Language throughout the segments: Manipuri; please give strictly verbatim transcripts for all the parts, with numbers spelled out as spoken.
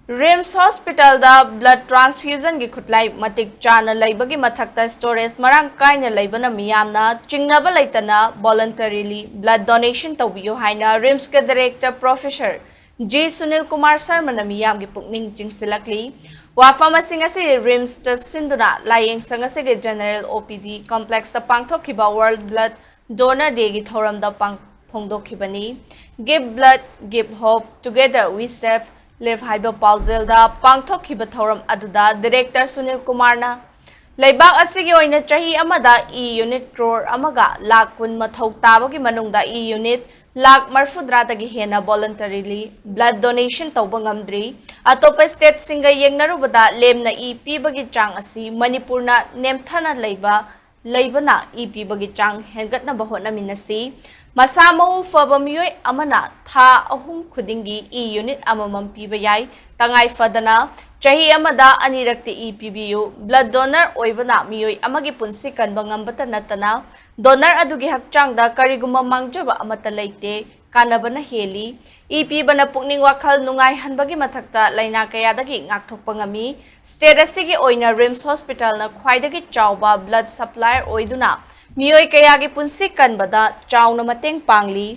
ꯔꯤꯝꯁ ꯍꯣꯁꯄꯤꯇꯥꯜꯗ ꯕ꯭ꯂꯗ ꯇ꯭ꯔꯥꯟꯁꯐ꯭ꯌꯨꯖꯟꯒꯤ ꯈꯨꯠꯂꯥꯏ ꯃꯇꯤꯛ ꯆꯥꯅ ꯂꯩꯕꯒꯤ ꯃꯊꯛꯇ ꯁ꯭ꯇꯣꯔꯦꯖ ꯃꯔꯥꯡ ꯀꯥꯏꯅ ꯂꯩꯕꯅ ꯃꯤꯌꯥꯝꯅ ꯆꯤꯡꯅꯕ ꯂꯩꯇꯅ ꯚꯣꯂꯟꯇꯔꯤꯂꯤ ꯕ꯭ꯂꯗ ꯗꯣꯅꯦꯁꯟ ꯇꯧꯕꯤꯌꯨ ꯍꯥꯏꯅ ꯔꯤꯝꯁꯀꯤ director professor G Sunil Kumar ꯁꯔꯃꯅ ꯃꯤꯌꯥꯝꯒꯤ ꯄꯨꯛꯅꯤꯡ ꯆꯤꯡꯁꯤꯜꯂꯛꯂꯤ꯫ ꯋꯥꯐꯝ ꯑꯁꯤꯡ ꯑꯁꯤ ꯔꯤꯝꯁꯇ ꯁꯤꯟꯗꯨꯅ ꯂꯥꯏꯌꯦꯡꯁꯪ ꯑꯁꯤꯒꯤ ꯖꯦꯅꯔꯦꯜ ꯑꯣ ꯄꯤ ꯗꯤ ꯀꯝꯄ꯭ꯂꯦꯛꯁꯇ ꯄꯥꯡꯊꯣꯛꯈꯤꯕ ꯋꯥꯔꯜꯗ ꯕ꯭ꯂꯗ ꯗꯣꯅꯔ ꯗꯦꯒꯤ ꯊꯧꯔꯝꯗ ꯄꯥꯡ-, ꯐꯣꯡꯗꯣꯛꯈꯤꯕꯅꯤ꯫ Give blood, give hope, together we save life ꯍꯥꯏꯕ ꯄꯥꯎꯖꯦꯜꯗ ꯄꯥꯡꯊꯣꯛꯈꯤꯕ ꯊꯧꯔꯝ ꯑꯗꯨꯗ ꯗꯥꯏꯔꯦꯛꯇꯔ ꯁꯨꯅꯤꯜ ꯀꯨꯃꯥꯔꯅ ꯂꯩꯕꯥꯛ ꯑꯁꯤꯒꯤ ꯑꯣꯏꯅ ꯆꯍꯤ ꯑꯃꯗ ꯏ ꯌꯨꯅꯤꯠ ꯀ꯭ꯔꯣꯔ ꯑꯃꯒ ꯂꯥꯈ ꯀꯨꯟ ꯃꯊꯧ ꯇꯥꯕꯒꯤ ꯃꯅꯨꯡꯗ ꯏ ꯌꯨꯅꯤꯠ ꯂꯥꯈ ꯃꯔꯤꯐꯨꯇꯔꯥꯗꯒꯤ ꯍꯦꯟꯅ ꯚꯣꯂꯟꯇꯔꯤꯂꯤ ꯕ꯭ꯂꯗ ꯗꯣꯅꯦꯁꯟ ꯇꯧꯕ ꯉꯝꯗ꯭ꯔꯤ꯫ ꯑꯇꯣꯞꯄ ꯁ꯭ꯇꯦꯠꯁꯤꯡꯒ ꯌꯦꯡꯅꯔꯨꯕꯗ ꯂꯦꯝꯅ ꯏ ꯄꯤꯕꯒꯤ ꯆꯥꯡ ꯑꯁꯤ ꯃꯅꯤꯄꯨꯔꯅ ꯅꯦꯝꯊꯅ ꯂꯩꯕ, ꯂꯩꯕꯅ ꯏ ꯄꯤꯕꯒꯤ ꯆꯥꯡ ꯍꯦꯟꯒꯠꯅꯕ ꯍꯣꯠꯅꯃꯤꯟꯅꯁꯤ꯫ ꯃꯁꯥ ꯃꯎ ꯐꯕ ꯃꯤꯑꯣꯏ ꯑꯃꯅ ꯊꯥ ꯑꯍꯨꯝ ꯈꯨꯗꯤꯡꯒꯤ ꯏ ꯌꯨꯅꯤꯠ ꯑꯃꯃꯝ ꯄꯤꯕ ꯌꯥꯏ꯫ ꯇꯉꯥꯏ ꯐꯗꯅ ꯆꯍꯤ ꯑꯃꯗ ꯑꯅꯤꯔꯛꯇꯤ ꯏ ꯄꯤꯕꯤꯌꯨ꯫ ꯕ꯭ꯂꯗ ꯗꯣꯅꯔ ꯑꯣꯏꯕꯅ ꯃꯤꯑꯣꯏ ꯑꯃꯒꯤ ꯄꯨꯟꯁꯤ ꯀꯟꯕ ꯉꯝꯕꯇ ꯅꯠꯇꯅ ꯗꯣꯅꯔ ꯑꯗꯨꯒꯤ ꯍꯛꯆꯥꯡꯗ ꯀꯔꯤꯒꯨꯝꯕ ꯃꯥꯡꯖꯕ ꯑꯃꯠꯇ ꯂꯩꯇꯦ, ꯀꯥꯟꯅꯕꯅ ꯍꯦꯜꯂꯤ꯫ ꯏ ꯄꯤꯕꯅ ꯄꯨꯛꯅꯤꯡ ꯋꯥꯈꯜ ꯅꯨꯡꯉꯥꯏꯍꯟꯕꯒꯤ ꯃꯊꯛꯇ ꯂꯥꯏꯅꯥ ꯀꯌꯥꯗꯒꯤ ꯉꯥꯛꯊꯣꯛꯄ ꯉꯝꯃꯤ꯫ ꯁ꯭ꯇꯦꯠ ꯑꯁꯤꯒꯤ ꯑꯣꯏꯅ ꯔꯤꯝꯁ ꯍꯣꯁꯄꯤꯇꯥꯜꯅ ꯈ꯭ꯋꯥꯏꯗꯒꯤ ꯆꯥꯎꯕ ꯕ꯭ꯂꯗ ꯁꯄ꯭ꯂꯥꯏꯌꯔ ꯑꯣꯏꯗꯨꯅ ꯃꯤꯑꯣꯏ ꯀꯌꯥꯒꯤ ꯄꯨꯟꯁꯤ ꯀꯟꯕꯗ ꯆꯥꯎꯅ ꯃꯇꯦꯡ ꯄꯥꯡꯂꯤ꯫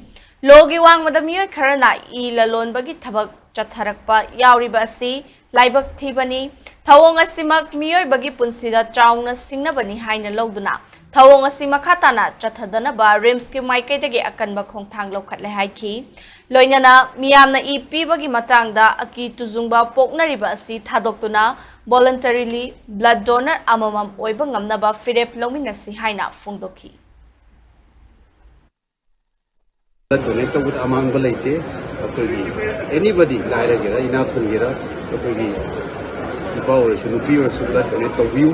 ꯂꯣꯒꯤ ꯋꯥꯡꯃꯗ ꯃꯤꯑꯣꯏ ꯈꯔꯅ ꯏ ꯂꯂꯣꯟꯕꯒꯤ ꯊꯕꯛ ꯆꯠꯊꯔꯛꯄ ꯌꯥꯎꯔꯤꯕ ꯑꯁꯤ ꯂꯥꯏꯕꯛ ꯊꯤꯕꯅꯤ꯫ ꯊꯧꯑꯣꯡ ꯑꯁꯤꯃꯛ ꯃꯤꯑꯣꯏꯕꯒꯤ ꯄꯨꯟꯁꯤꯗ ꯆꯥꯎꯅ ꯁꯤꯡꯅꯕꯅꯤ ꯍꯥꯏꯅ ꯂꯧꯗꯨꯅ ꯊꯧꯑꯣꯡ ꯑꯁꯤ ꯃꯈꯥ ꯇꯥꯅ ꯆꯠꯊꯗꯅꯕ ꯔꯤꯝꯁꯀꯤ ꯃꯥꯏꯀꯩꯗꯒꯤ ꯑꯀꯟꯕ ꯈꯣꯡꯊꯥꯡ ꯂꯧꯈꯠꯂꯦ ꯍꯥꯏꯈꯤ꯫ ꯂꯣꯏꯅꯅ ꯃꯤꯌꯥꯝꯅ ꯏ ꯄꯤꯕꯒꯤ ꯃꯇꯥꯡꯗ ꯑꯀꯤ ꯇꯨꯖꯨꯡꯕ ꯄꯣꯛꯅꯔꯤꯕ ꯑꯁꯤ ꯊꯥꯗꯣꯛꯇꯨꯅ ꯚꯣꯂꯟꯇꯔꯤꯂꯤ ꯕ꯭ꯂꯗ ꯗꯣꯅꯔ ꯑꯃꯃꯝ ꯑꯣꯏꯕ ꯉꯝꯅꯕ ꯐꯤꯔꯦꯞ ꯂꯧꯃꯤꯟꯅꯁꯤ ꯍꯥꯏꯅ ꯐꯣꯡꯗꯣꯛꯈꯤ꯫ ꯕ꯭ꯂꯗ ꯗꯣꯅꯦꯠ ꯇꯧꯕꯗ ꯑꯃꯥꯡꯕ ꯂꯩꯇꯦ꯫ ꯑꯩꯈꯣꯏꯒꯤ ꯑꯦꯅꯤꯕꯗꯤ, ꯂꯥꯏꯔꯒꯦꯔꯥ, ꯏꯅꯥꯛ ꯈꯨꯟꯒꯦꯔꯥ, ꯑꯩꯈꯣꯏꯒꯤ ꯅꯨꯄꯥ ꯑꯣꯏꯔꯁꯨ ꯅꯨꯄꯤ ꯑꯣꯏꯔꯁꯨ ꯕ꯭ꯂꯗ ꯗꯣꯅꯦꯠ ꯇꯧꯕꯤꯌꯨ꯫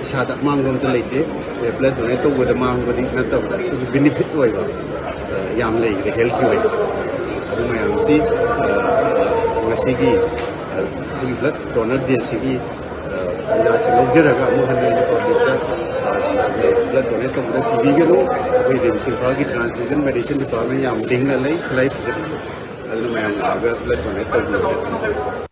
ꯏꯁꯥꯗ ꯑꯃꯥꯡꯕ ꯑꯝꯇ ꯂꯩꯇꯦ꯫ ꯕ꯭ꯂꯗ ꯗꯣꯅꯦꯠ ꯇꯧꯕꯗ ꯃꯥꯡꯕꯗꯤ ꯅꯠꯇꯕꯗ ꯑꯩꯈꯣꯏꯒꯤ ꯕꯤꯅꯤꯐꯤꯠ ꯑꯣꯏꯕ ꯌꯥꯝ ꯂꯩꯈ꯭ꯔꯦ ꯍꯦꯜꯠꯀꯤ ꯑꯣꯏꯅ꯫ ꯑꯗꯨ ꯃꯌꯥꯝꯁꯤ ꯉꯁꯤꯒꯤ ꯑꯩꯈꯣꯏꯒꯤ ꯕ꯭ꯂꯗ ꯗꯣꯅꯔ ꯗꯦꯁꯤꯒꯤ ꯇꯥꯟꯖꯥꯁꯤ ꯂꯧꯖꯔꯒ ꯑꯃꯨꯛ ꯍꯟꯅ ꯑꯩꯒꯤ ꯄꯕ꯭ꯂꯤꯛꯇ ꯕ꯭ꯂꯗ ꯗꯣꯅꯦꯠ ꯇꯧꯕꯗ ꯀꯤꯕꯤꯒꯅꯨ꯫ ꯑꯩꯈꯣꯏ ꯔꯤꯝꯁ ꯏꯝꯐꯥꯜꯒꯤ ꯇ꯭ꯔꯥꯟꯁꯐ꯭ꯌꯨꯖꯟ ꯃꯦꯗꯤꯁꯤꯟ ꯗꯤꯄꯥꯔꯠꯃꯦꯟ ꯌꯥꯝ ꯂꯤꯡꯅ ꯂꯩ, ꯈꯨꯠꯂꯥꯏ ꯐꯖꯅ ꯑꯗꯨꯅ ꯃꯌꯥꯝ ꯂꯥꯛꯑꯒ blood donate ꯇꯧꯕꯤꯌꯨ꯫